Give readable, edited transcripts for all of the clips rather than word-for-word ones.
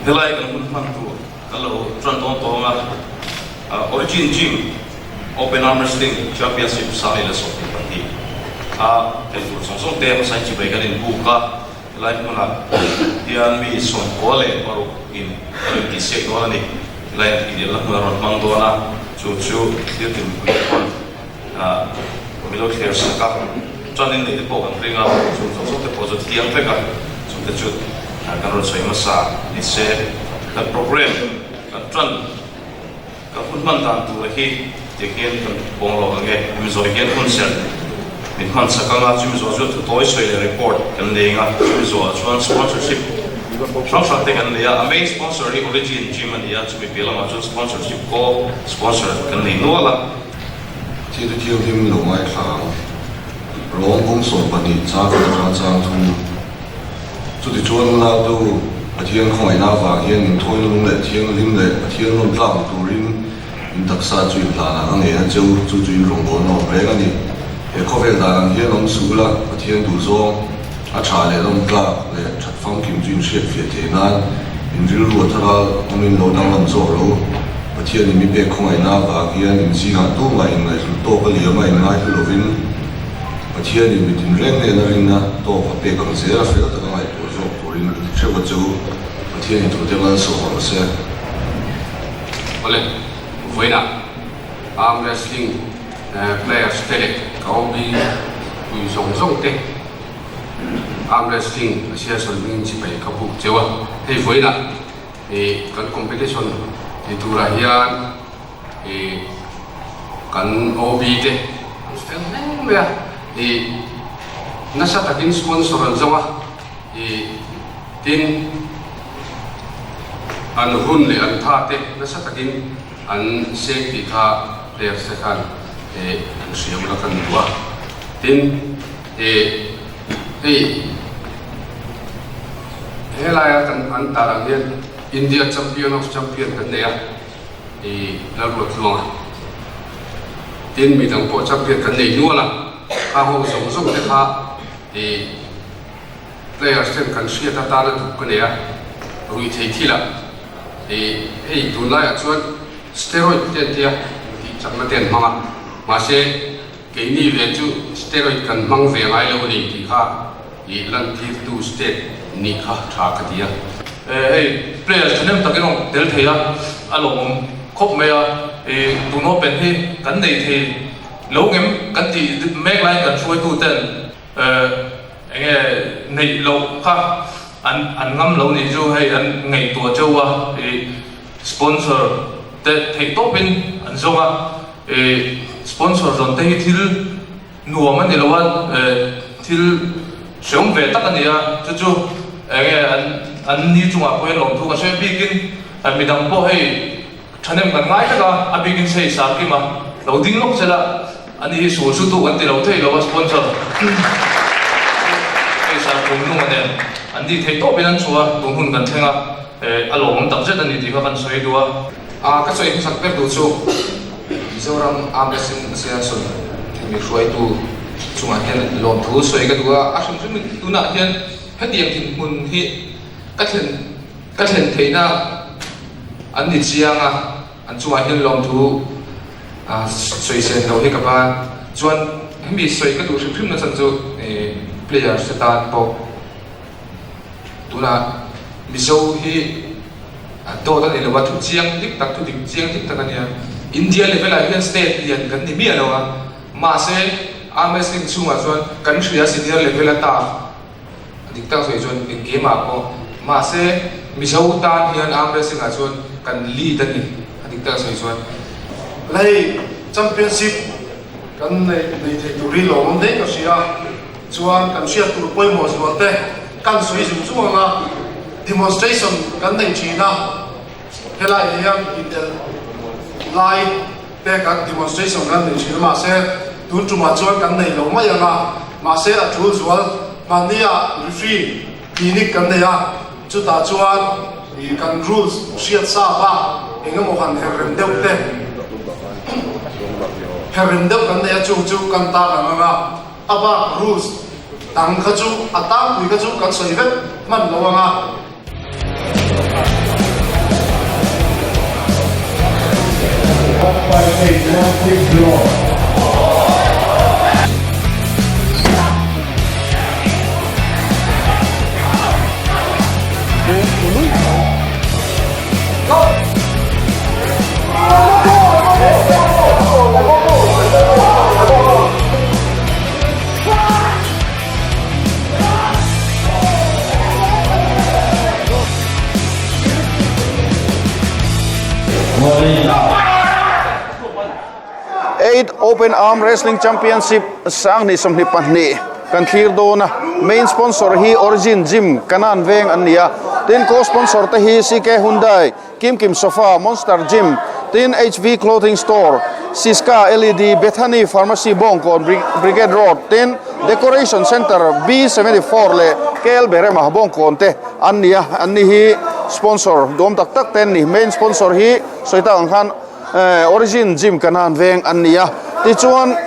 Helai kan hun hman tur kan lo tan dawn tawng a, Origin Gym Open Arm Wrestling Championship 2022 a thei tur zawng zawng te hmasa in chibai kan inbuk a, helai hmunah hian mi 96 in an rawn tihsiak dawn a ni. Helai inelna hmun a rawn hmang dawn a, chu chu thlir tin mipui te pawn mi lo thler sak a, tan in neih te pawh kan ring a, chung zawng zawng te pawh chu thiang vek a, chung te chu kan rawn sawi hmasa ni se. Kan program kan tan kan hun hman dan tura hi tiang hian kan pawng lo ang e, hemi zawh hian hun serh min hman chak ang a, chumi zawh chuan thutawi sawi leh report kan nei ang a, chumi zawhah chuan sponsorship hrang hrang te kan nei a, a main sponsor hi Origin Gym a ni a, chumi piah lamah chuan sponsorship co sponsor kan nei nual a. Thil thianghlim lo ngaithla ang. Rawng bung 12 chang khat atanga chang thum. Chutichuan Laltu Pathian khawngaihna avang hian inthawina lung leh thianghlim leh Pathian rawn tlak ni turin in taksa chu inhlanah a ngei a cheu, chu chu in rawngbawlna awm reng a ni. He khawvel dan ang hian awm suh ula, Pathian duhzawng a tha leh lawm tlak leh that famkim chu inhriatfiah theih nan in rilru a thar a, awmin lo danglam zawk lo. Pathian in mi pek khawngaihna avang hian in zingah tumah inngaihhlut tawk a liam a inngaihlu lovin Pathian in mi tinreng nen a rinna tawk a pek ang zel a fel taka ngaihtuah zawk turin ka ti theuh a chu Pathian in thute malsawm rawh se. Awle, vawiinah arm wrestling players te leh ka OB pui zawng zawng te arm wrestling association hmingin chipai ka buk cheu a, hei vawiinah Ih kan competition tih turah hian ih kan OB te an fel hle mai a, ih nasa takin sponsor an zawng a, ih tin an hun leh an tha te nasa takin an seng tih kha players te khan ih an hria bula kan duh a, tin ih hei. Helaia kan an tar ang hian India champion of champion kan nei a, i Lalruatluanga. Tin, mi dang pawh champion kan nei nual a, kha ho zawng zawng te kha i players ten kan hriat atana duh ka nei a, ruih thei thil ah i hei tunlaiah chuan steroid te an tia tih chakna te an hmang a, mahse keini ve chu steroid kan hmang ve ngai lo a ni tih kha I lantirtu state nih kha tha ka ti a. Hei players thahnem takin awm tel thei a, a lawmawm khawp mai a. I tun open hi kan nei thei lo ngem kan tih mek laiin kan hruaitu ten enge neih loh kha an an ngam lo nih chu hei an ngaihtuah cheu a. I sponsor te theih tawpin an zawng a, i sponsor zawn te hi thil Nuam a ni lo a, thil hreawm ve tak a ni a, chu chu enge an an ni chungah pawh hian lawmthu ka hre bikin midang pawh hei thahnem kan ngai vek a, a bikin sei sa kim a, lo ding lawk sela a ni hi sul su tu kan ti lo thei lo a sponsor hei sa kum nung a nen an ni thei tawpin an chhuah a, tun hun kan thleng a, a lawmawm tak zet a ni tih kha kan sawi duh a. Ka sawi hmasak ber duh chu Mizoram Armed Wrestling Association mi hruaitu chungah hian lawmthu sawi ka duh a, a hrim hrim tunah hian hetiang dinhmun hi ka thlen ka thlen theihna an ni chiang a, an chungah hian lawmthu sawi sen lo hi ka ban. Chuan hemi sawi ka duh hrim hrim na chhan chu players te tan pawh tunah Mizo hi Dawt a ni lo a, thu chiang dik tak, thu dik chiang dik tak a nia. India level ah hian state lian kan ni miah lo a, mahse arm wrestling chhungah chuan kan hria senior level a tough dik tak sawi chuan eng game ah pawh, mahse Mizo tan hian arm wrestling ah chuan kan lead a ni a dik tak sawi chuan. Lei championship kan nei nei thei tur hi lawmawm daih ka hria, chuan kan hriat tur pawimawh zual te kan sawi zung zung ang a. Demonstration kan nei thin a, helai hian inelh lai te kan demonstration kan nei thin a, mahse tun tumah chuan kan nei lo mai ang a, mahse a tul zual mahnia referee clinic kan nei a, chutah chuan ih kan rules hriat sa bak eng emaw han her rem deuh te her rem deuh kan nei a, chung chu kan tarlang ang a. A bak rules dang kha chu a tangpui kha chu kan sawi vek hman lo ang a. Eight Open Arm Wrestling Championship 2022 kan thlir dawn a, main sponsor hi Origin Gym Kanan Veng an ni a, tin co-sponsor te hi CK Hyundai, Kim Kim Sofa, Monster Gym, tin HV Clothing Store, Siska LED, Bethany Pharmacy Bawngkawn Brigade Road, tin Decoration Centre B74 leh KL Berema Bawngkawn te an ni a, an ni hi sponsor duam tak tak te an ni. Main sponsor hi sawi tak ang khan Origin Gym Kanan Veng an ni a, tichuan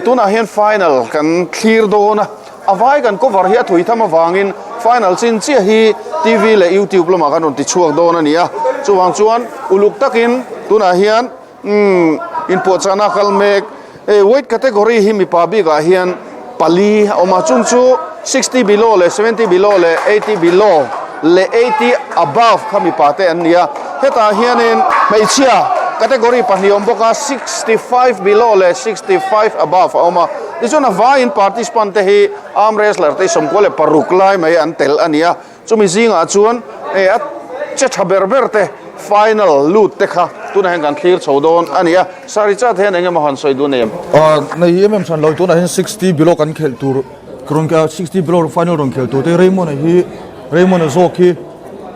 tunah hian final kan thlir dawn a. A vai kan cover hi a thui tham avangin final chin chiah hi TV leh YouTube lamah kan rawn ti chhuak dawn a ni a, chuvang chuan uluk takin tunah hian umm inpuahchahna a kal mek. Hei weight category hi mipa bikah hian pali a awm a, chung chu 60 below leh 70 below leh 80 below leh 80 above kha mipa te an ni a, hetah hianin hmeichhia category pahnih a awm bawk a, 65 below leh 65 above a awm a. Tichuan a vaiin participant te hi arm wrestler te hi 96 lai mai an tel a ni a, chumi zingah chuan eh a che tha ber ber te final lut te kha tunah hian kan thlir chho dawn a ni a, Sir Richard hian eng emaw han sawi duh nei em? Nei hi em em hran lo, tunah hian 60 below kan khelh tur rawn 60 below final rawn khelh tur te Raymond-a hi Raymond-a zawk hi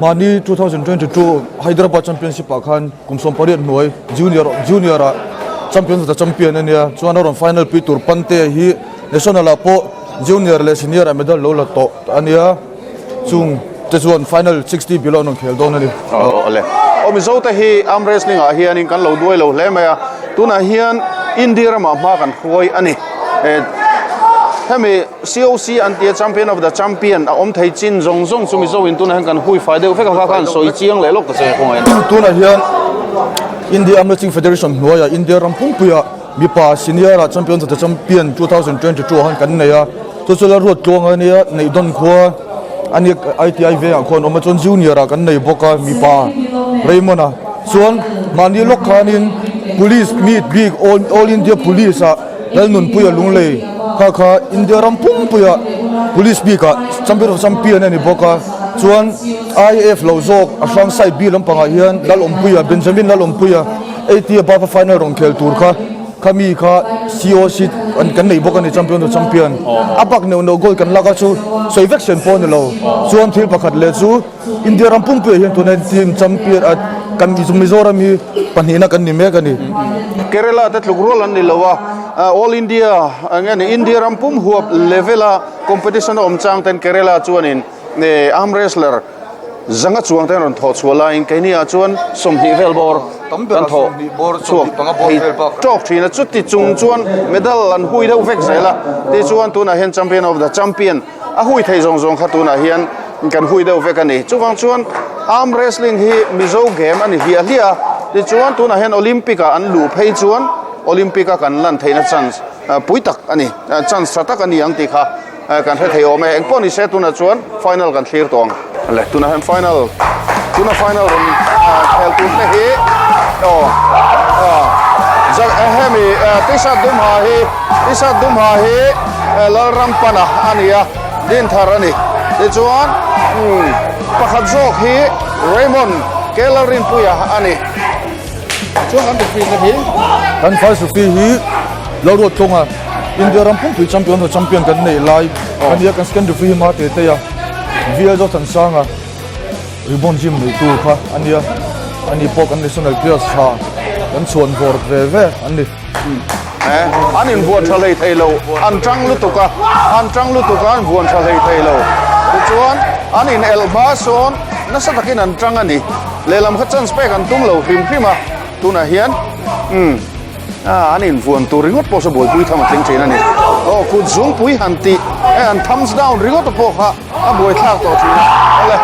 mahni 2022 Hyderabad Championship ah khan Kum 18 hnuai junior junior ah champion zata champion a nia chuan a rawn final pui tur Pante hi national ah pawh junior leh senior ah medal lo la tawh a nia chung te chuan final 60 below an rawn khel dawn a ni. Awle. Aw Mizo te hi arm wrestling ah hianin kan lo duai lo hle mai a tunah hian India ramah hma kan hruai a ni. Hemi. COC an tia Champion of the Champion a awm thei chin zawng zawng chu Mizo in tunah hian kan hui fai deuh vek a kha khan sawi chiang leh lawk ta che kawngah hian. Tunah hian India Arm Wrestling Federation hnuaiah India ram pumpuiah mipa senior ah Champions of the Champion 2022 ah khan kan nei a, chu chu la ruat tluang a nia Neihdawn khua a nia ITI vengah khuan awm a chuan junior ah kan nei bawk a mipa Raymond a chuan mahni lawk khanin Police meet bik All India Police ah Lalnunpuia Lunglei kha kha India ram pumpuia Police bikah Champion of Champion a ni bawk a, chuan IAF lo zawk a hrang side B lampangah hian Lalawmpuia, Benjamin Lalawmpuia 80 above a final rawn khel tur kha khami kha COC an kan nei bawk a ni Champion of Champion. A bak neuh neuh goal kan lak a chu sawi vek sen pawh a ni lo. Chuan thil pakhat leh chu India ram pumpuiah hian tuna team champion a kan Mizoram hi pahnihna kan ni mek a ni. Kerala te tluk rual an ni lo a, All India eng nge ni India ram pum huap level a competition a awm chang ten Kerala chuanin arm wrestler zanga chuang ten rawn thawh chhuah laiin keini ah chuan 20 vel bawr kan thawh chhuak thei tawk thin a, chuti chung chuan medal an hui deuh vek zel a, tichuan tunah hian champion of the champion A hui thei zawng zawng kha tunah hian kan hui deuh vek a ni. Chuvang chuan arm wrestling hi Mizo game a ni hliah hliah a, tichuan tunah hian Olympic ah an luh phei chuan Olympic a kan lan theihna chance pui tak a ni, chance tha tak a ni ang tih kha kan hre thei awm e. Engpawh ni se tunah chuan final kan thlir tawh ang. Le tunah hian final, tuna final rawn khel tur te hi aw hemi t-shirt dum ha hi t-shirt dum ha hi Lalrampana a ni a, Dinthar a ni. Tichuan pakhat zawk hi Raymond K Lalrinpuia a ni. Chuan kan referee te hi kan first referee hi Lalruatkawnga India ram pumpui champion ho champion kan neih lai a nia kan second referee hi Mate Teia VL Zothansanga Ribbon gym neitu kha a nia ani pawh kan national players tha kan chhuan vawr ve ve an ni. An invuan tha hlei thei lo, an tang lutuk a, an tang lutuk a, an vuan tha hlei thei lo. Tichuan, an inelh hma sawn nasa takin an tang a ni. Lehlam kha chance pek an tum lo hrim hrim a, tunah hian umm an invuan tur ringawt pawh saw buaipui tham a tling thin a ni. Aw, kut zungpui han tih, an thumbs down ringawt pawh kha a buaithlak tawh thin a. Awle,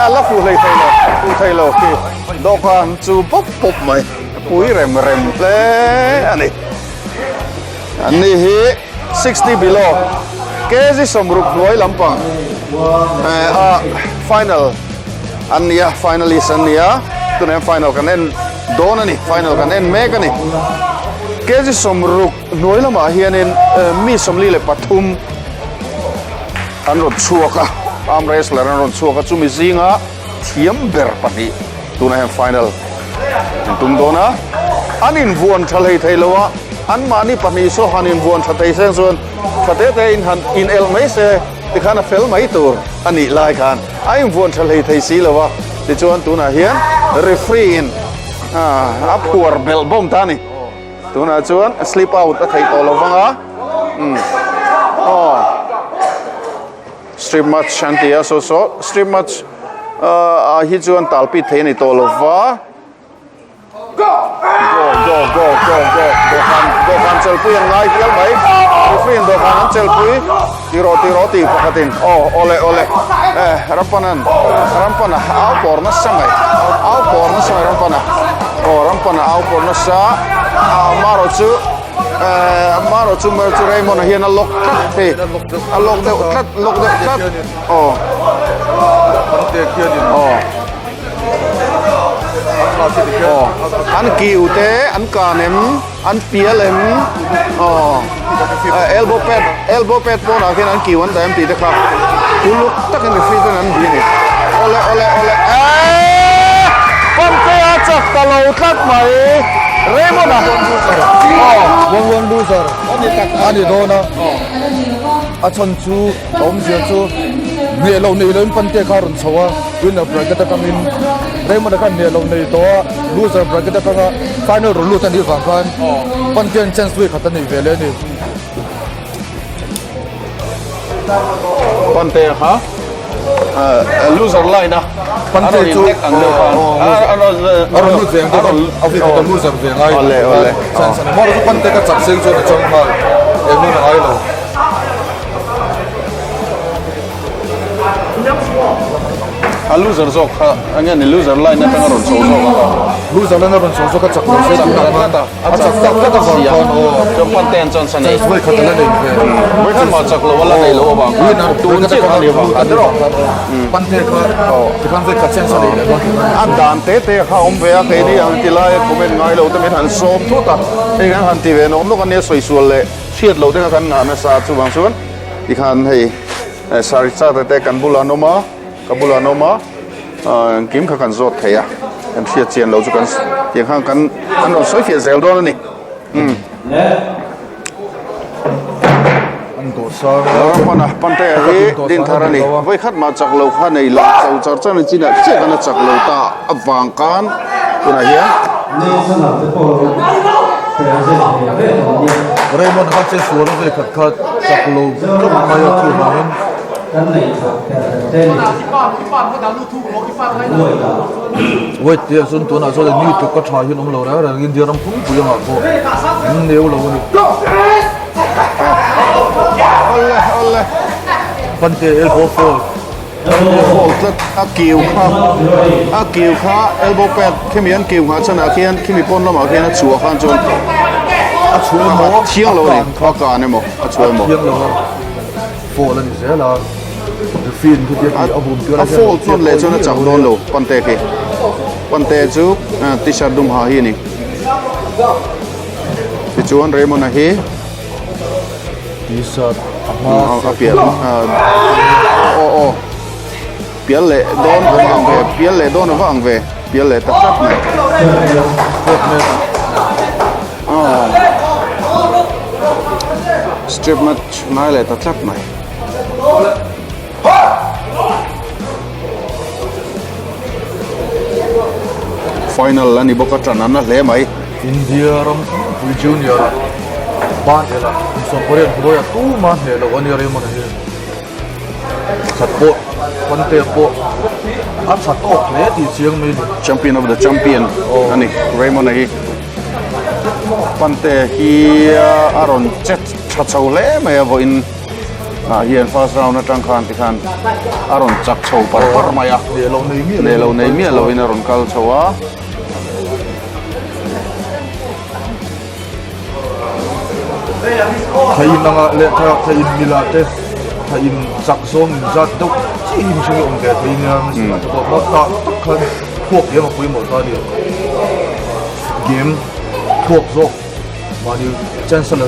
a la fuh hlei thei lo, fuh thei lo khi dawhkan chu pawp pawp mai. Ropui rem rem hle a ni. An ni hi 60 below kg 60 hnuai lampang a final an ni a, finalist an ni a, tunah hian final kan en dawn a ni, final kan en mek a ni. Kg 60 hnuai lamah hianin mi 43 an rawn chhuak a, arm wrestler an rawn chhuak a, chumi zinga thiam ber pahnih tunah hian final an tum dawn a, an invuan tha hlei thei lo a, anmahni pahnih saw han invuan tha thei seng chuan tha te te in han in elh mai se tikhan a fel mai tur a nih lai khan a invuan tha hlei thei si lo a, tichuan tunah hian referee in a phuar belh bawm ta a ni. Tunah chuan slip out a theih tawh lo vang a, umm aw. Strip match an ti a saw saw strip match ah hi chuan tal pit thei a ni tawh lo va go go go go go dawhkan dawhkan chelpui an ngai hial mai referee in dawhkan an chelpui ti rawh ti rawh tih pakhatin aw awle awle eh Rampanan Rampana au pawr nasa mai au pawr nasa mai Rampana aw Rampana au pawr nasa ah marawh chu. Amarawh chu mer chu Raymond a hian a lock tlat hei a lock deuh tlat lock deuh tlat aw aw aw an kiu te an kan em an pial em aw elbow pad elbow pad pawnah khian an kiu an dah em tih te kha uluk takin referee ten an bih a ni awle awle awle eeee Pamtea chak ta lo tlat mai. Raymond a One one loser a ni dawn a, a chhan chu a awmzia chu hneh loh nei loin Pante kha a rawn chho a, winner bracket atangin Raymond a khan hneh loh nei tawh a, loser bracket atanga final rawn lut a nih vang khan Pantean chance lui khat a nei ve leh a ni. Pante kha loser line a Pante chu a rawn lut ve ang deuh a a rawn loser ve ngai ole ole chance a ni maw Pante ka chak seng chuan a chang nghal engmah a ngai lo. A loser zawk kha enge ni loser line atanga rawn chho zawk a kha. Loser line a rawn chho zawk a chak lo se tunah khan a chak tak tlat avang khan aw. Chuan Pante an chuan sa nei. Chance vawi khat a la nei ve. Vawi khat mah chak lo a la nei lo avang khan tun chiah kha a ni avang khan tiraw. Pante kha tikhan vawi khat chance a nei leh dawn tih khan. A dan te te kha a awm ve a keini ang ti laia comment ngai lo te min han sawm thut a hei kan han ti ve nawk nawk a nia sawi sual leh chhiat loh te kha kan ngah nasa chuvang chuan tikhan hei Sarita te te kan bulah an awm a, ka bulah an awm a, engkim kha kan zawt thei a, kan hriat chian loh chu kan tiang khan kan an rawn sawi fiah zel dawn a ni. Umm. An dawh sang a. Ramhmana Pantea hi din thar a ni. Vawi khat mah chak lo kha nei lo cho char char ni chinah chiah khan a chak lo ta avang khan tunah hian. Raymond kha che sual a vei khat kha chak lo tlat mai a chuvangin Wait tih ah chuan tunah chuan mi tluk a tha hian awm lo reng reng India ram pumpui angah pawh an neu lo a ni. Awle awle. Pante elbow fall. Elbow fall tlat a kiu kha a kiu kha elbow pad khimi an kiu nghah chhanah khian khimi pawn lamah khian a chhuah khan chuan a chhuah emaw a thiang lo a ni a kan emaw a chhuah emaw a thiang lo a fall a ni zel a referee in chutia tih a hum tir a fall chuan leh chuan a chak dawn lo pante khi pante chu t-shirt dum ha hi a ni tichuan Raymond-a hi T-shirt a hma a pian aw aw pial leh dawn a va ang ve pial leh dawn a va ang ve pial leh tak tak mai strip match ngai leh ta tlat mai. Final a ni bawk a ṭan a na hle mai. India ram pui junior ah ban ela kum 18 hnuaia tuma hneh loh a nia Raymond-a hi that pawh Pante pawh a tha tawk hle tih chiang mai a ni. Champion of the champion a ni Raymond-a hi. Pante hi a rawn che tha chho hle mai a vawiin ah hian first round atang khan tikhan a rawn chak chho par par mai a. Hneh loh nei miah loin a rawn kal chho a. Thla in anga leh thla thla in mil ah te thla in chak zawng in zat deuh chi hi mihring hi awm ve thei nia mihring ah te pawh hma tah tak khan thluak diam a pawimawh ta a ni. Game thluak zawk mahni chance a la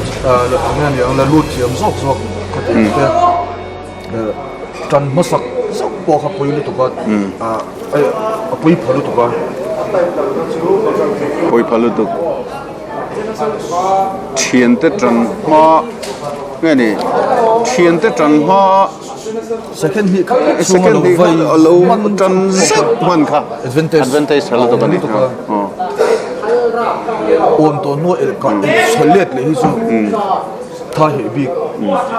eng nge niang la lut thiam zawk zawk kha tih te. Tan hmasak zauh pawh kha pawi lutuk a, a pawi pha lutuk a. Pawi pha lutuk. Thiante tan hma nge ni thiante tan hma second hnih khat chhung a lo vai lo tan zauh hman kha advantage tha lutuk a ni. Awn tawh hnuah elh kah elh chhe let leh hi chu. Tha heh bik.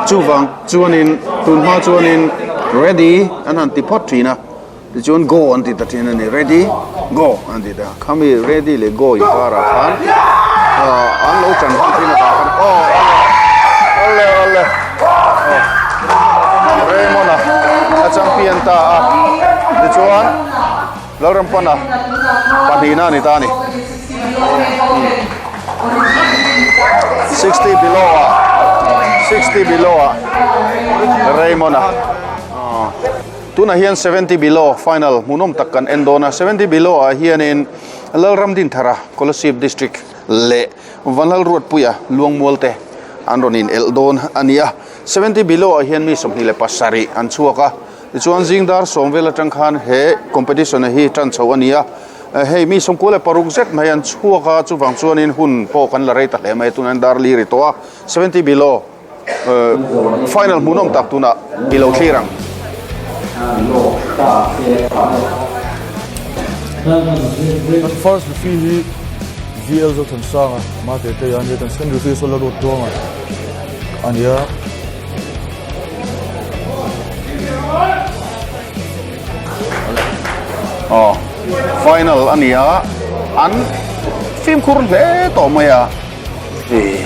Chuvang chuanin tun hma chuanin ready an han ti phawt thin a, tichuan go an ti ta thin a ni, ready go an ti ta, khami ready leh go inkarah khan an lo chan hman thin a tah khan aw awle awle aw Raymond a a champion ta a, tichuan Lalrampana pahnihna a ni ta a ni. 60 below ah 60 below ah Raymond a tunah hian 70 below final hmuhnawm tak kan en dawn a 70 below ah hianin Lalramdinthara Kolasib district leh Vanlalruatpuia Luangmual te an rawn in elh dawn a ni a 70 below ah hian mi 27 an chhuak a tichuan zing dar sawm vel atang khan he competition hi tan chho a ni a. Hei mi 96 zet mai an chhuak a, chuvang chuanin hun pawh kan la rei ta hle mai, tunah dar li ri tawh a, 70 below final hmuhnawm tak tunah i lo thlir ang. Kan first referee hi VL Zothansanga Mate te a nia, kan second referee saw la ruat tuanga a nia. Aw final a ni a an fimkhur hle tawh mai a ih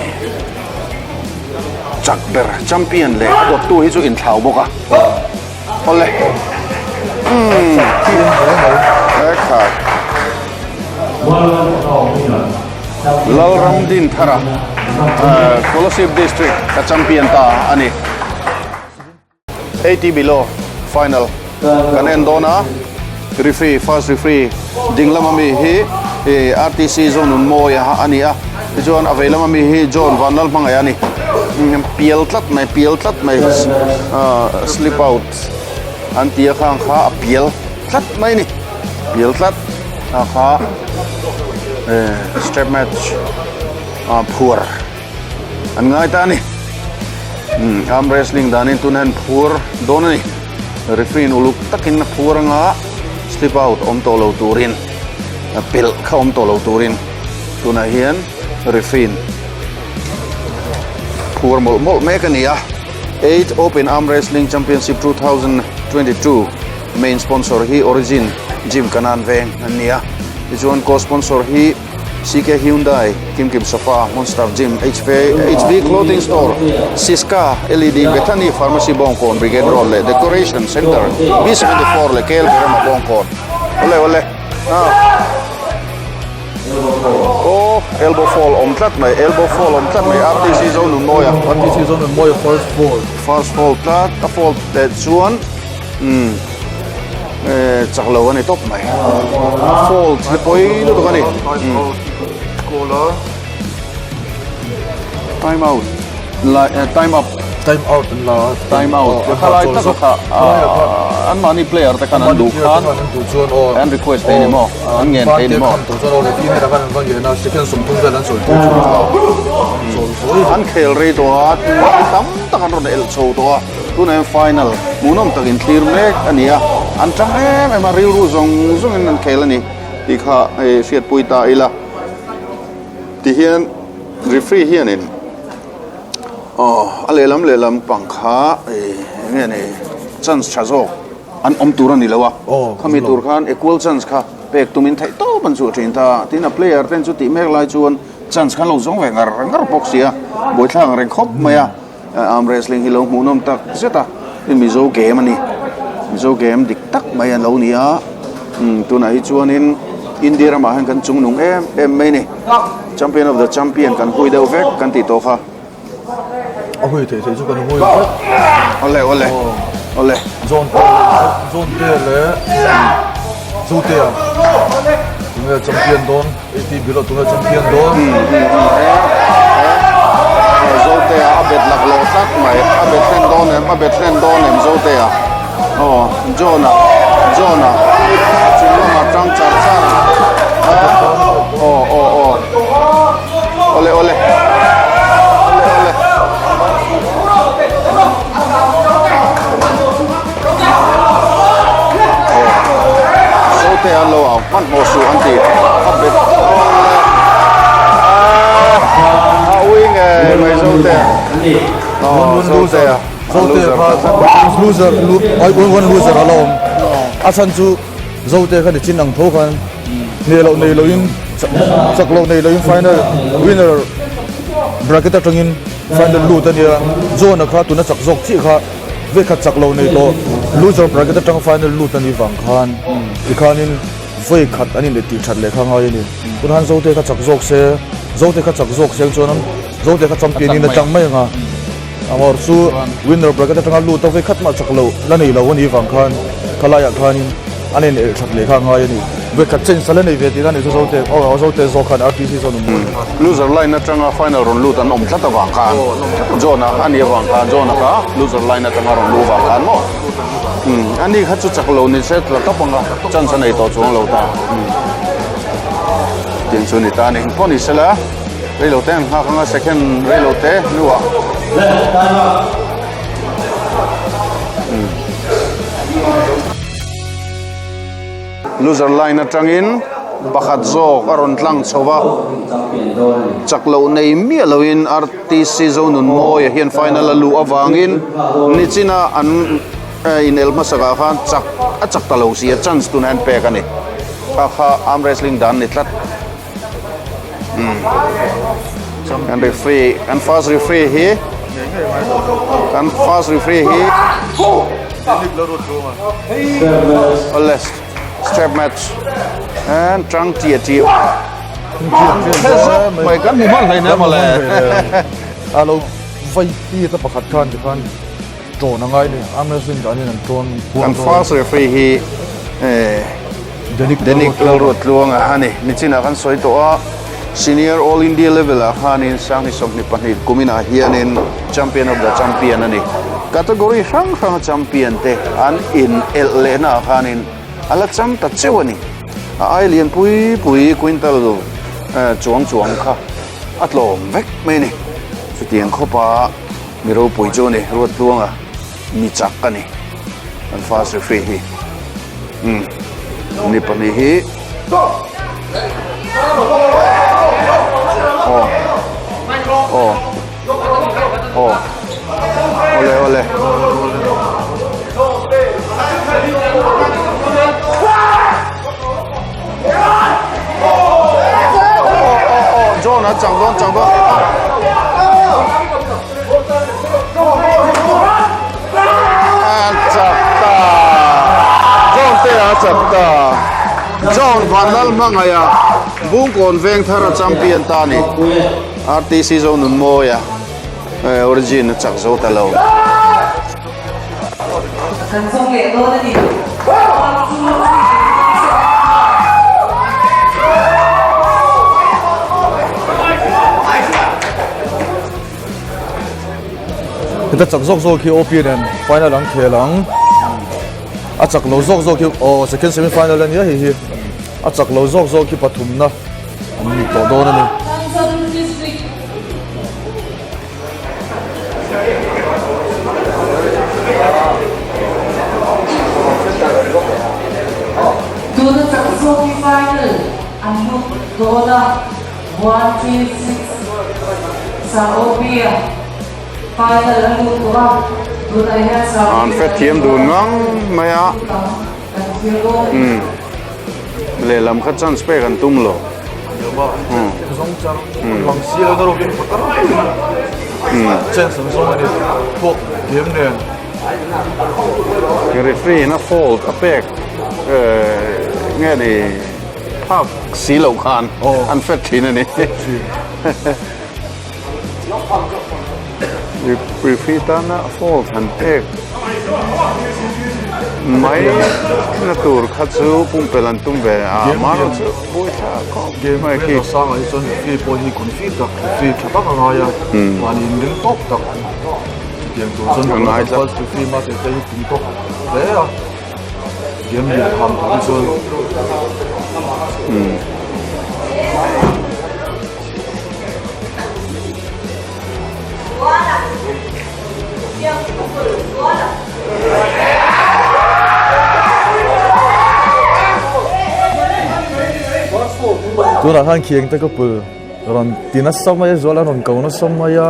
chak ber champion leh a dawttu hi chu inthlau bawk a awle umm ekhai Lalramdinthara Kolasib district a champion ta a ni. 80 below final kan en dawn a referee first referee ding lama mi hi RTC Zonun Mawi a ni a tichuan a vei lama mi hi John Vanlalhmangaih a ni pial tlat mai pial tlat mai slip out an ti a khang kha a pial tlat mai a ni pial tlat a kha strap match phuar An ngai ta a ni. Umm arm wrestling danin tuna hian phur dawn a ni. Referee in uluk takin a phur anga slip out awm tawh lo turin pelh kha awm tawh lo turin tunah hian referee in phur mawlh mawlh mek a ni a. Eight Open Arm Wrestling Championship 2022 main sponsor hi Origin Gym Kanan Veng an ni a. Tichuan co-sponsor hi CK Hyundai, Kim Kim Sofa, Monster Gym, HV, HV Clothing Store, Siska, LED, Bethany Pharmacy Bawngkawn, Brigade Road leh Decoration Center, B74 leh KL Birama Bawngkawn. Awle awle. Ah. Oh, elbow fall awm tlat mai, elbow fall awm tlat mai, RTC Zonunmawia. RTC Zonunmawia first fall. First fall tlat, a fall leh chuan, umm. Chak lo a ni tawp mai. Fault hi pawi lutuk a ni. Time out. Time up. Time out an la. Time out. Khalai tak kha an mahni player te khan an duh khan an request thei ni maw? An ngen thei ni maw? An khel rei tawh a, tam tak an rawn elh chho tawh a. Tunah hian final hmuhnawm takin thlir mek a ni a, an tang em em a, rilru zawng zawngin an khel a ni tih kha hei hriatpui ta ila. Tihian referee hianin aw a lehlam lehlam pang kha eng nge ni chance tha zawk an awm tur a ni lo a, khami tur khan equal chance kha pek tumin theih tawp an chuh thin ta a, tin a player ten chu tih mek lai chuan chance kha an lo zawng ve ngar ngar bawk si a, buaithlak ang reng khawp mai a. Arm wrestling hi lo hmuhnawm tak zet a, hei Mizo game a ni, Mizo game dik tak mai a lo ni a, umm tunah hi chuanin India ramah hian kan chungnung em em mai a ni, champion of the champion kan hui deuh vek kan tih tawh kha. A hui theih theih chu kan hui vek. Awle awle awle. Zawn te leh zawn te leh Zote a tunge champion dawn eighty below tunge champion dawn. Zote a a bet lak lawh tlat mai a bet hlen dawn em a bet hlen dawn em Zote a aw John a John a chung lamah tang char char a aw aw aw. Awle awle. Awle awle. Zote an lo au hmanhmawh suh an ti a bet awle. A ui ngei mai Zote. Aw Zote a. Zote kha loser one loser a la awm. A chhan chu Zote kha ni chin ang tho khan hneh loh nei loin chak loh nei loin final winner bracket atangin final lut a nia. John-a kha tuna chak zawk chiah kha vekhat chak loh nei tawh loser bracket atang final lut a nih vang khan tikhanin vawi khat an inleh tih that leh kha ngai a ni. Tunah hian Zote kha chak zawk se Zote kha chak zawk se chuan Zote kha champion in a tang mai ang a. Amor chu winner bracket atanga lut a vawi khat mah chak loh la nei lo a nih vang khan khalaiah khanin an in elh that leh kha a ngai a ni. Vawi khat chance a la nei ve tih khan Zote aw Zote zawk khan RTC zawn awm mawi kha. Loser line atanga final rawn lut an awm tlat avang khan John-a a nih avang khan John-a kha loser line atanga rawn luh vang khan maw umm ani kha chu chak lo ni se tla tawp anga chance a nei tawh chuang lo ta umm tiang chu a ni ta a ni. Engpawh ni sela. Reilote an nghak anga second reilote hnuah loser line atangin pakhat zawk a rawn tlang chho va chak loh nei miah loin RTC Zonunmawia hian final a luh avangin nichina an inel hmasakah khan chak a chak ta lo si a chance tunah hian pek a ni kha kha arm wrestling dan ni tlat. Kan referee kan first referee hi kan first referee hi Awle strap match and tang tia tia mai kan hmu hman hlei nem awle alo vai pi ta pakhat khan ti khan Ṭawn a ngai ni, arm wrestling danin an ṭawn kual Kan first referee hi Denic Lalruatluanga a ni. Nichinah kan sawi tawh a, Senior All India level ah khanin Sanghni 22 kuminah hianin Champion of the Champion a ni. Category hrang hranga champion te an in elh lehna ah khanin a la cham ta cheu a ni. A ai lian pui pui quintal chuang chuang kha a tlawm vek mai a ni. Chutiang khawpa Mi ropui chu a ni, Ruattluanga mi chak a ni, an first referee hi. Umm, ni pahnih hi. Aw, aw, aw, awle awle. John a chak dawn chak dawn. An chak ta. John te a chak ta. John Vanlal hmangaih a Bungkawn veng thar a champion ta ni. RTC Zonunmawia origin a chak zo ta lo. Kan zawng leh dawn a ni. Heta chak zawk zawk hi OP nen final an khel ang. A chak lo zawk zawk hi aw second semi final a nia hei hi. A chak lo zawk zawk hi pathumna an ni tawh dawn a ni. Tuna chak zawk hi final an lut dawn a, 136 Saobia final an lut tawh a, tunah hian Saobia An fet thiam dun ngang mai a. Umm lehlam kha chance pek an tum lo. Referee in a fault a pek nge ni phak si loh khan an fet thin a ni. Referee tana fault han pek mai na tur kha chu pumpelh an tum ve a, amaherawhchu buaithlak khawp mai khi. Game sangah hi chuan referee pawh hi confi tak, referee tha tak a ngai a, mahni inring tawk tak chutiang tur chuan A ngai tlat. Referee hma te hi pum tawk hle a, game lian tham tur hi chuan. Tunah khan khiang te ka pul rawn ti nasa mai a zual a rawn ko nasa mai a.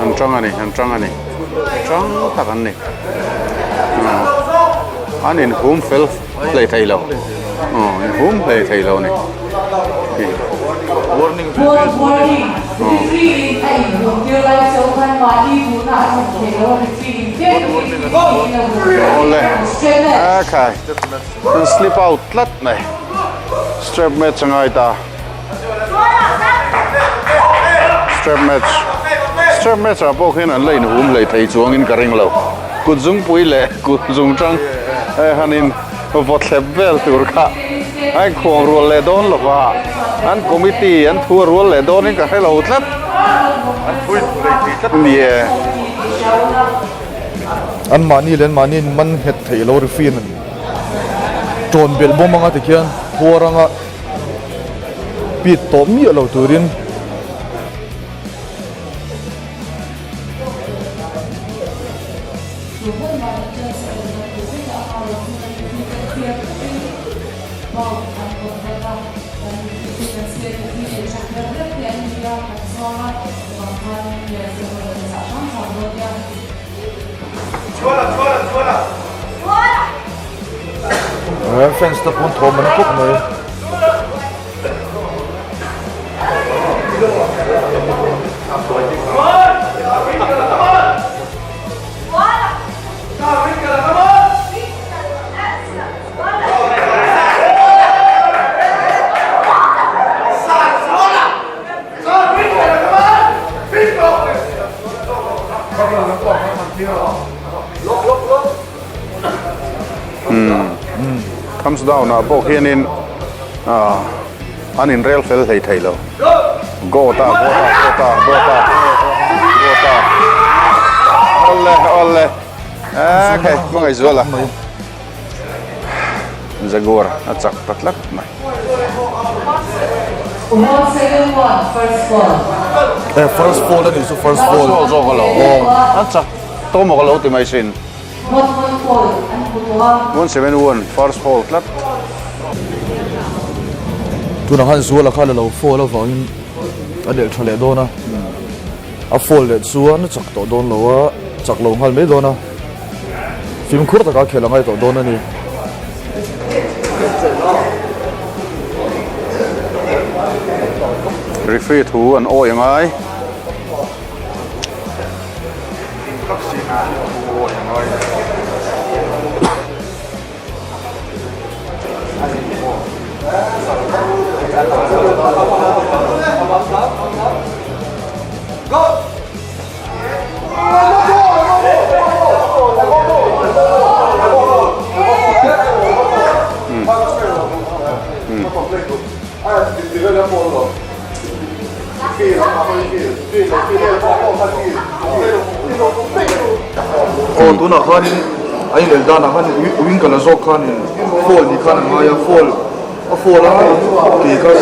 An tang a ni, an tang a ni. Tang tak an ni. An inhum fel hlei thei lo. Inhum hlei thei lo a ni. Awle a khai an slip out tlat mai strap match a ngai ta strap match strap match ah pawh khian an la inhum hlei thei chuangin ka ring lo kut zungpui leh kut zungtang hanin Vaw thlep vel tur kha a inkhuang rual leh dawn lo va, an committee an thu a rual leh dawnin ka hre lo tlat. An thu in thu lei thei tlat. Ni e. An mahni leh an mahni in man nghet theih lo referee an tawn belh bawm anga tikhian phuar anga pit tawh miah lo turin. Fans te pawn thawm an khawp mai. Thumbs down ah pawh khianin an inrel fel hlei thei lo. Go ta, go ta, go ta, go ta, go ta. Awle, awle. Okay, hmangaih zual a. Jaguar a chak ta tlat mai. Eh, first fall ani chu first fall. First fall zawk a lo. A chak tawh maw ka lo ti mai sin. 171 first fall tlat. Tunah khan Zuala khan a lo fall avangin a delh tha leh dawn a, a fall leh chuan a chak tawh dawn lo a, chak lo nghal mai dawn a, fimkhur taka khelh a ngai tawh dawn a ni. Referee thu an awi a ngai. Aw tunah khanin a inel danah khan wing ka la zawk khanin fall ni khan a ngai a fall a fall a kei kha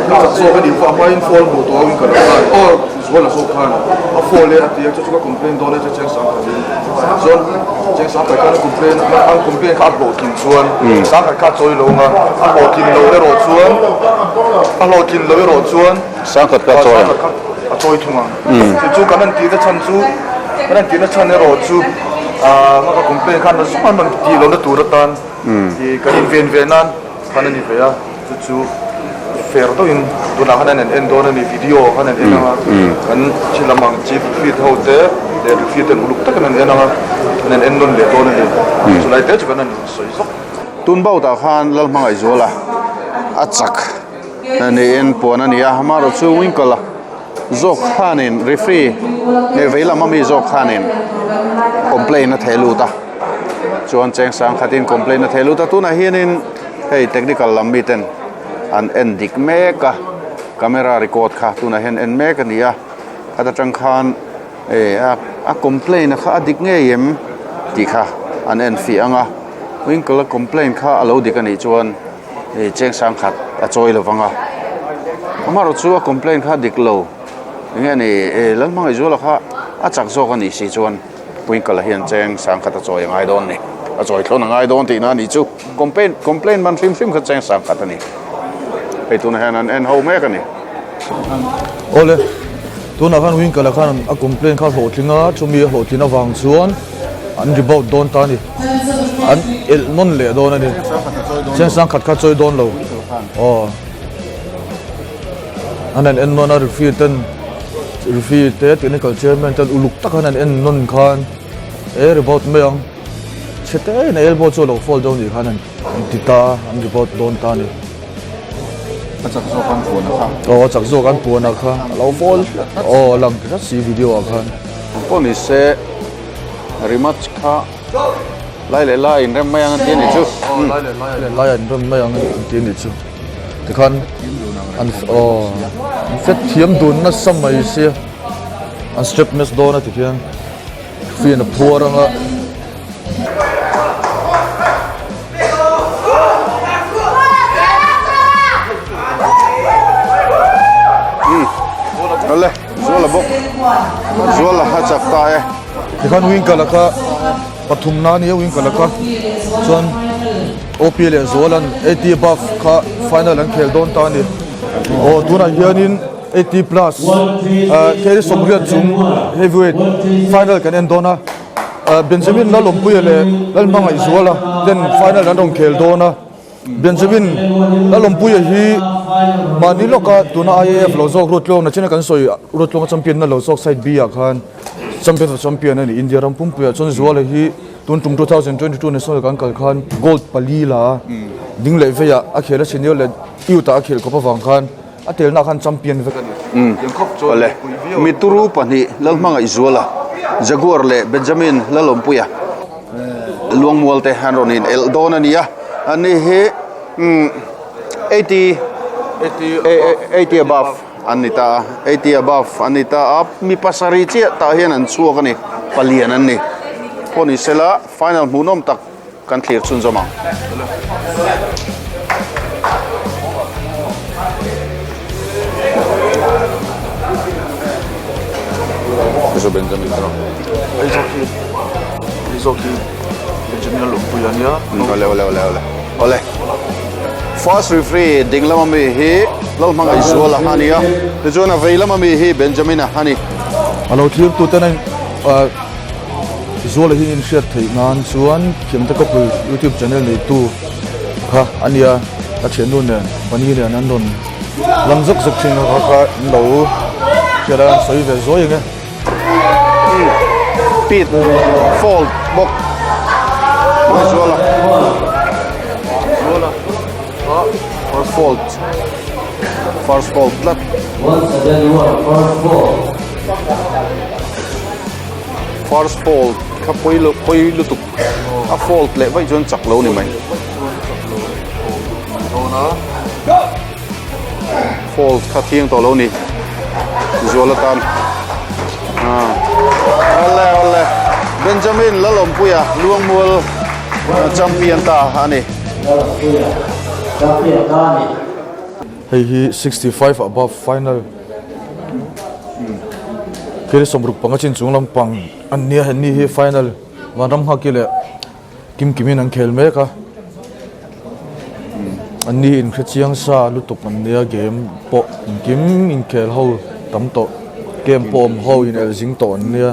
ka chak zawk a nih pawh a hmain fall hmuh tawh a wing ka la khan aw zual la zawk khan a fall e a ti a chu chu ka complain dawn e chu chiang sang khat in chuan chiang sang khat khan a complain a complain kha a hlawhtlin chuan sang khat kha a chawi lo ang a a hlawhtlin lo erawh chuan a hlawhtlin lo erawh chuan Sang khat kha a chawi ang. A chawi thung ang. Chu chu kan han tihna chhan chu, kan han tihna chhan erawh chu nga ka complain khan na zawng an rawn tih lohna tur atan kan inven ve nan khan a ni ve a, chu chu. fair deuhin tunah khan an en dawn a ni, video khan an en ang a, kan thi lam ang chief referee te ho te leh referee ten uluk takin an en ang a, an en nawn leh dawn a ni. Chulai te chu kan han sawi zawk. Tun bout-ah khan Lalhmangaihzuala a chak niin puan a ni a, amaherawhchu Winkle-a zawk khanin referee leh vei lam ami zawk khanin complaint a theh lut a, chuan cheng sang khatin complaint a theh lut a, tunah hianin hei technical lam miten an en dik mek a, camera record kha tunah hian en mek a ni a, khata tang khan eh a complaint a kha a dik ngei em tih kha an en fiah ang a, winkle a complaint kha a lo dik a nih chuan. Hei cheng sang khat a chawi lo vang a, amaherawh chu a complaint kha dik lo eng nge ni eh Lalhmangaihzuala kha a chak zawk a nih si chuan Puinkala hian cheng sang khat a chawi a ngai dawn a ni, a chawi thlawn a ngai dawn tihna a nih chu complaint complaint man hrim hrim kha cheng sang khat a ni, hei tunah hian an en ho mek a ni. Awle, tunah khan Winkala khan a complaint kha a hlawhtling a, chumi a hlawhtlin avang chuan an rebound dawn ta a ni. An elh nawn leh dawn a ni. Cheng sang khat kha chawi dawn lo. Aw. An han en nawn a referee ten referee te technical chairman ten uluk tak an han en nawn khan e rebound mai ang. Chhe te in a elbow chu a lo fall deuh nih khan an ti ta an rebound dawn ta a ni. A chak zawk an puan a kha. Aw a chak zawk an puan a kha a lo fall aw a lang hrat si video ah khan. Pawh ni se. Rematch kha lai leh lai inrem mai ang an ti a nih chu. Lai leh lai leh lai a inrem mai ang an ti a nih chu. Tikhan an aw an fet thiam dun nasa mai sia an strap match dawn a tikhian fian a phuar ang a. Awle Zuala bawk Zuala a chak ta e. Tikhan Winkle-a kha pathumna a nia Winkle-a kha chuan OP leh Zuala'n 80 above kha final an khel dawn ta a ni. Aw tunah hianin 80 plus kei 80 chung heavyweight final kan en dawn a. Benjamin Lalawmpuia leh Lalhmangaihzuala ten final an rawn khel dawn a. Benjamin Lalawmpuia hi mahni lawka tuna IAF lo zawk Ruatluang nachina kan sawi Ruatluanga champion na lo zawk side B ah khan champion of champion a ni India ram pumpuiah chuan Zuala hi tun tum 2022 national kan kal khan gold pali la a ding leh veiah a khel a senior leh youth ah a khelh khawp avang khan a telna khan champion vek a ni. Awle Mituru pahnih Lalhmangaihzuala Jaguar leh Benjamin Lalawmpuia Luangmual te an rawn in elh dawn a ni a, an ni hi 80 80 above an ni ta a, 80 above an ni ta a, mi pasarih chiah tah hian an chhuak a ni, palian an ni. Pawh ni sela final hmuhnawm tak kan thlir chhunzawm ang. Benjamin Hei zawk hi Benjamin a lawmpui a nia. Awle awle awle awle awle. First referee ding lama mi hi Lalhmangaihzuala a ni a, tichuan a vei lama mi hi Benjamin-a a ni. A lo thlir tu ten a Zuala hi in hriat theih nan chuan Thiamte Couple YouTube channel neitu kha a nia, a thiannu nen Bunny nen an rawn lam zawk zawk thin kha kha an lo hriat a, an sawi ve zuai ang e. Pit fault bawk mai zuala zuala first fault first fault tlat first fault kha pawi lo pawi lutuk a fault leh vaih chuan chak lo ni mai Fault kha thiang tawh lo ni zual atan awle awle Benjamin Lalawmpuia Luangmual champion ta a ni. Hei hi 65 above final Keri 65 chin chung lampang an nia he ni hi final Vanram Nghaki leh Kim Kimin an khel mek a, an ni inhre chiang sa lutuk an nia game pawh engkim inkhel ho tam tawh game pawh awm ho in elh zing tawh an nia.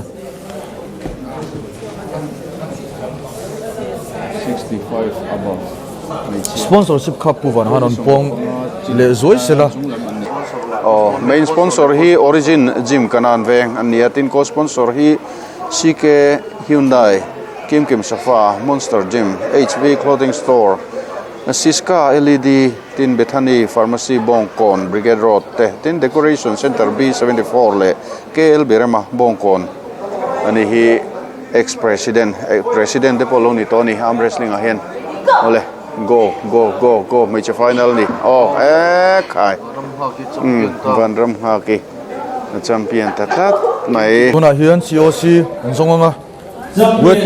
Sponsorship kha Pu Van han rawn pawng. leh zuai sela. Aw, main sponsor hi Origin Gym Kanan veng an ni a, tin co-sponsor hi CK Hyundai, Kim Kim Sofa, Monster Gym, HV Clothing Store, Siska LED, tin Bethany Pharmacy Bawngkawn Brigade Road te, tin Decoration Centre B74 leh KL Birema Bawngkawn a ni hi ex president, president te pawh lo ni tawh a ni arm wrestling ah hian awle go go go go hmeichhe final a ni aw ekhai umm Vanramnghaki champion ta tlat mai. Tunah hian COC an zawng ang a. Weight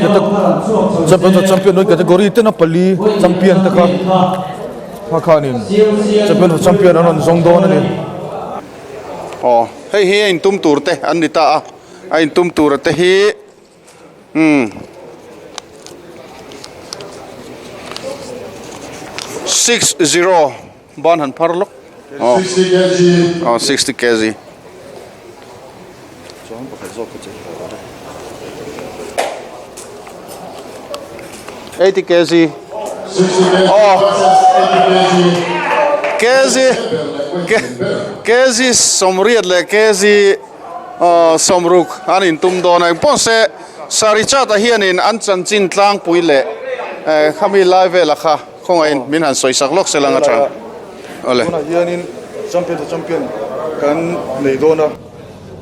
champion of champion weight category tena pali champion te kha kha khanin champion of champion an rawn zawng dawn a ni. Aw hei hi a intum tur te an ni ta a, a intum tur te hi umm 60 ban han phar lawk aw aw 60 kg. Chuan pakhat zawk ka chei hlauh a. 80 kg. Oh. Kg kg sawmriat leh kg sawmruk an intum dawn a. Engpawh se Sarichata hianin an chanchin tlangpui leh khami lai vela kha Khawngaihin min han sawi sak lawk se lang a tha. Awle. Tunah hianin champion to champion kan nei dawn a.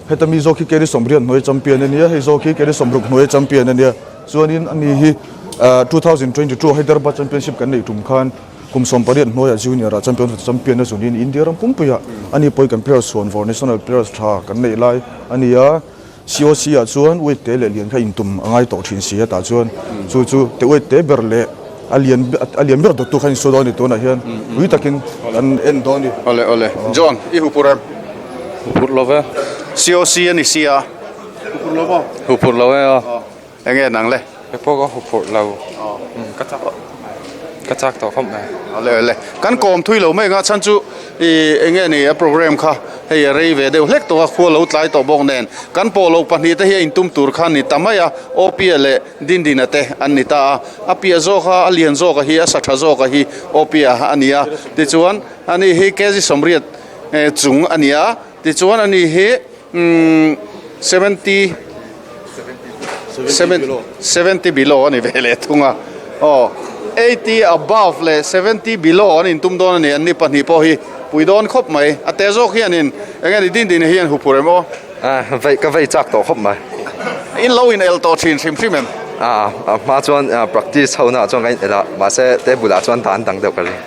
Heta mi zawk hi Kerry Sawmriat hnuai champion a nia, hei zawk hi Kerry Sawmruk hnuai champion a nia. Chuanin ani hi 2022 Hyderabad Championship kan neih tum khan kum 18 hnuaiah junior ah champion to champion a zunin India ram pumpuiah ani pawhin kan players chhuan vawr national players tha kan neih lai a ni a. COC ah chuan weight te leh lian kha intum a ngai tawh thin si a tah chuan chu chu te weight te ber leh a lian a lian ber dawttu kha insawi dawn a ni tunah hian ui takin kan en dawn a ni. Awle awle John i huphur em? Huphur lo ve. COC a ni sia. Huphur lo maw? Huphur lo e a. Enge nang le? Kei pawh ka huphurh lo. Ka chak ka chak tawh khawp mai. Awle awle. Kan kawm thui lo mai anga chhan chu i enge ni a program kha hei a rei ve deuh hlek tawh a khua lo tlai tawh bawk nen kan pawh loh pahnih te hi a intum tur kha ni ta mai a Opia leh Dindina te an ni ta a a piah zawk a a lian zawk a hi a sa tha zawk a hi Opia a ni a tichuan ani hi kg 80 chung a ni a tichuan ani hi Umm 70 70 below a ni ve leh thung a aw 80 above leh 70 below an intum dawn a ni an ni pahnih pawh hi pui dawn khawp mai a te zawk hianin eng nge ni din din hian huphur em aw vei ka vei chak tawh khawp mai in lo in el tawh thin hrim hrim em a hma chuan practice ho na chuan ka in el a mahse table ah chuan dan dang deuh ka ring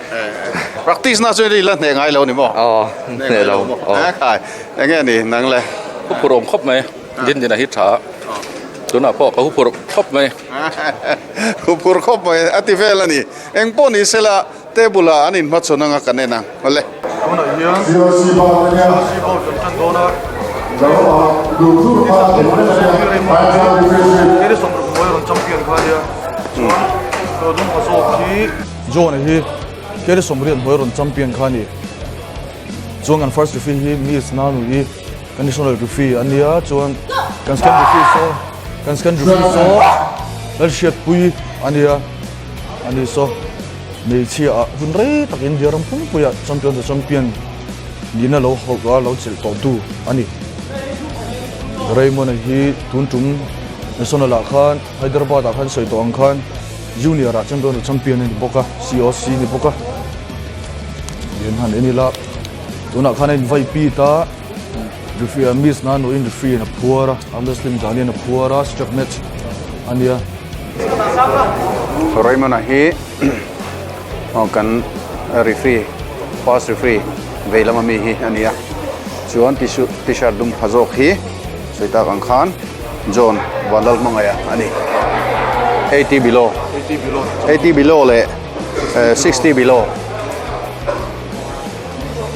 practice na chuan i la hneh ngai lo ni maw aw hneh lo aw Enge ni nang le? Huphur awm khawp mai, din din a hi tha a, tunah pawh ka huphur khawp mai. Huphur khawp mai a ti vel a ni. Eng pawh ni sela table ah an inhmachhawn anga kan en ang awle. Tunah hian COC board kan tan dawn a, Keri sawmruk hnuai rawn champion kha ania, chuan Tawdum ha zawk hi John-a hi Keri sawmriat hnuai rawn champion kha a ni. Chuan kan first referee hi Miss Nanui kan national referee a nia chuan kan second referee saw kan second referee saw Lalhriatpui a nia a ni saw hmeichhia ah hun rei tak India ram pumpuiah champion to champion nihna lo hawk a lo chelh tawh tu a ni. Raymond a hi tun tum national ah khan Hyderabad ah khan sawi tawh ang khan junior ah champion to champion a ni bawk a COC a ni bawk a. Lian han en ila tunah khan a invai pit a referee a miss na nuin referee in a phuar a a muslim dan hian a phuar a strap match a nia. Raymond-a hi aw kan referee first referee vei lama mi hi a nia chuan t-shirt dum ha zawk hi sawi tak ang khan John Vanlalhmangaia a ni 80 below 80 below leh 60 below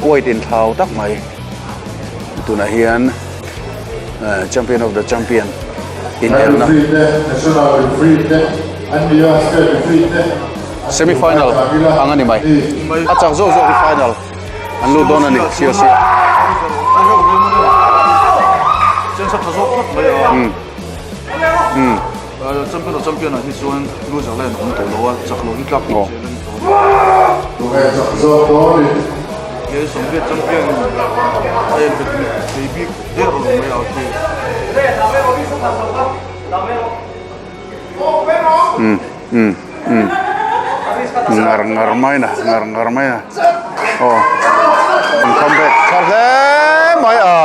weight in thlau tak mai tunah hian champion of the champion inelna semi final ang a ni mai a chak zawk zawk hi final an lut dawn a ni COC umm. Champion of champion ah hi chuan loser line a awm tawh lo a, chak loh hi tlak tawh zel a ni tawh a ni. He sawmriat champion a en bet thei bik der lo mai a khi. Um um um ngar ngar mai na ngar ngar mai na aw an come back tha hle mai a.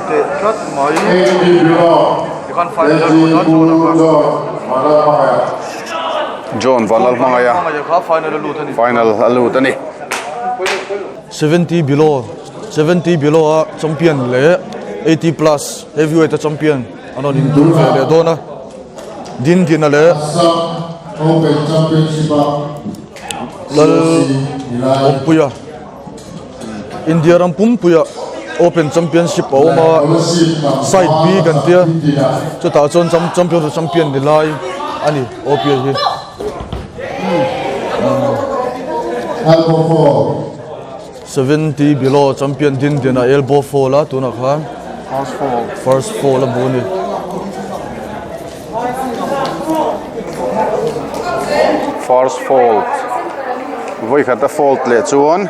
Teh tlat mai tikhan final a lut a John a kha John Vanlalhmangaia final a lut a ni final a lut a ni. 70 below 70 below a champion leh 80 plus heavyweight a champion an rawn intum ve leh dawn a din dina leh Lal Awmpuia. India ram pumpuia Open Championship a awm a, Side B kan tia chutah chuan champion to champion ni lai a ni OPA hi. 70 below champion din din a elbow fall a tunah khan first fall a hmu a ni. First fault vawikhat a fault leh chuan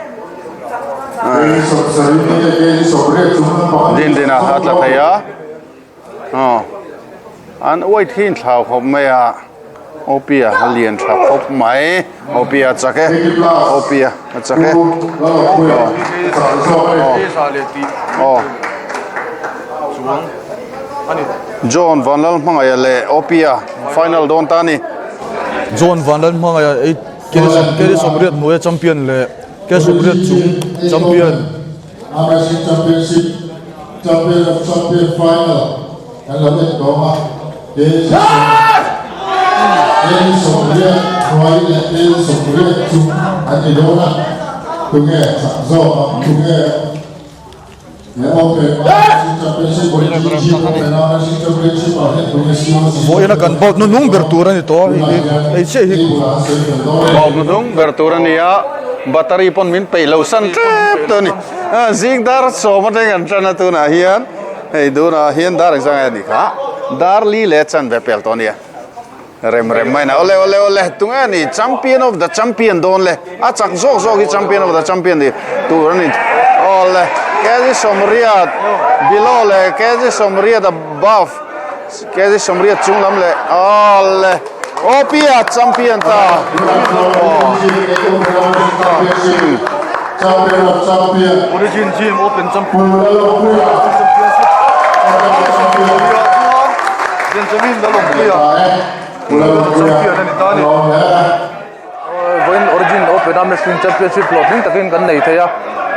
din din a a tla thei a aw an weight hi inthlau khawp mai a OP a a lian tha khawp mai OP a chak e OP a a chak e aw aw aw. John Vanlalhmangaia leh Opia final dawn ta a ni. John Vanlalhmangaia ei Keri sawmriat hnuaia champion leh Keri sawmriat chung champion. Vawiina kan bout hnuhnung ber tur a ni tawh a hei hi hei chiah hi. Bout hnuhnung ber tur a ni a, battery pawn min peih lo san tep tawh a ni. Zing dar sawm atang kan tan a tunah hian hei tunah hian dar engzah nge a nih kha dar li leh chanve pel tawh a nia. Rem rem mai na awle awle awle tunge a ni champion of the champion dawn le a chak zawk zawk hi champion of the champion ni tur a ni awle kg sawmriat below leh kg sawmriat above kg sawmriat chung lam leh awle OP-a champion ta Origin Gym Open Champion Benjamin Lalawmpuia champion a ni ta a ni. Vawiin Origin Open a Wrestling Championship hlawhtling takin kan nei thei a,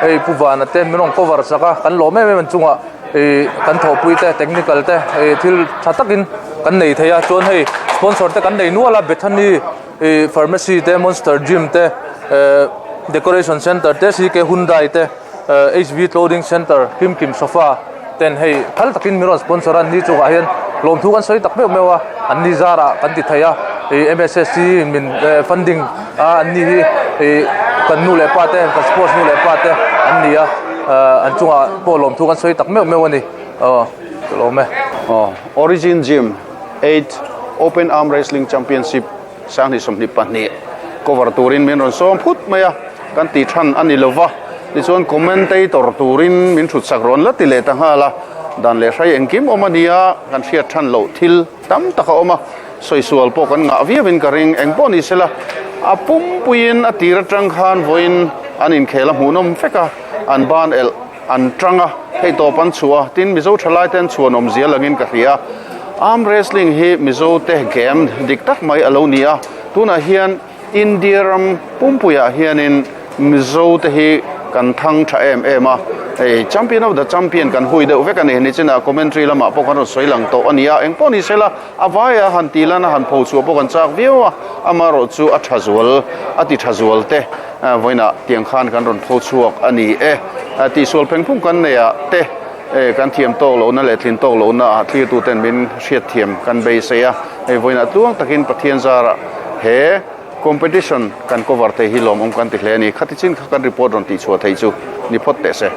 hei Pu Vana te min rawn cover sak a, kan lawm em em an chungah ih kan thawhpui te technical te ih thil tha takin kan nei thei a, chuan hei sponsor te kan nei nual a Bethany ih pharmacy te Monster Gym te eh decoration center te CK Hyundai te. HV Clothing Center Kim Kim Sofa ten hei phal takin min rawn sponsor a, ni chungah hian lawmthu kan sawi tak meuh meuh a, an ni zarah kan ti thei a, ih MSSC in min funding a an ni hi ih kan nu leh pa te kan sports nu leh pa te an ni a, an chungah pawh lawmthu kan sawi tak meuh meuh a ni, aw ka lawm e. Aw Origin Gym Eight Open Arm Wrestling Championship Sanghnih 22 cover turin min rawn sawm phut mai a, kan tih than a ni lova, tichuan commentator turin min thut sak rawn la ti leh ta nghal a, dan leh hrai engkim awm a nia, kan hriat than loh thil tam tak a awm a, sawisual pawh kan ngah viauin ka ring, eng pawh ni sela a pumpuiin a tir atang khan vawiin an inkhel a hmuhnawm vek a, an ban elh an tang a, hei tawp an chhuah a, tin Mizo thalai te an chhuan awmzia langin ka hria. Arm wrestling hi Mizo te game dik tak mai a lo ni a, tunah hian India ram pumpuiah hianin Mizo te hi kan thang tha em em a, hei champion of the champion kan hui deuh vek a ni, nichinah commentary lamah pawh kan rawn sawi lang tawh a ni a, engpawh ni sela a vaia han tih lana han pho chhuah pawh kan chak viau a, amaherawh chu a tha zual a ti tha zual te. Vawiinah tiang khan kan rawn tho chhuak a ni e. Tihsual pheng phung kan nei ah te kan thiam tawk lohna leh tlin tawk lohna ah thlirtu ten min hriatthiam kan beisei a. Hei vawiinah tluang takin Pathian zarah he competition kan cover thei hi lawmawm kan ti hle a ni. Khati chin kha kan report rawn tihchhuah theih chu ni phawt teh se.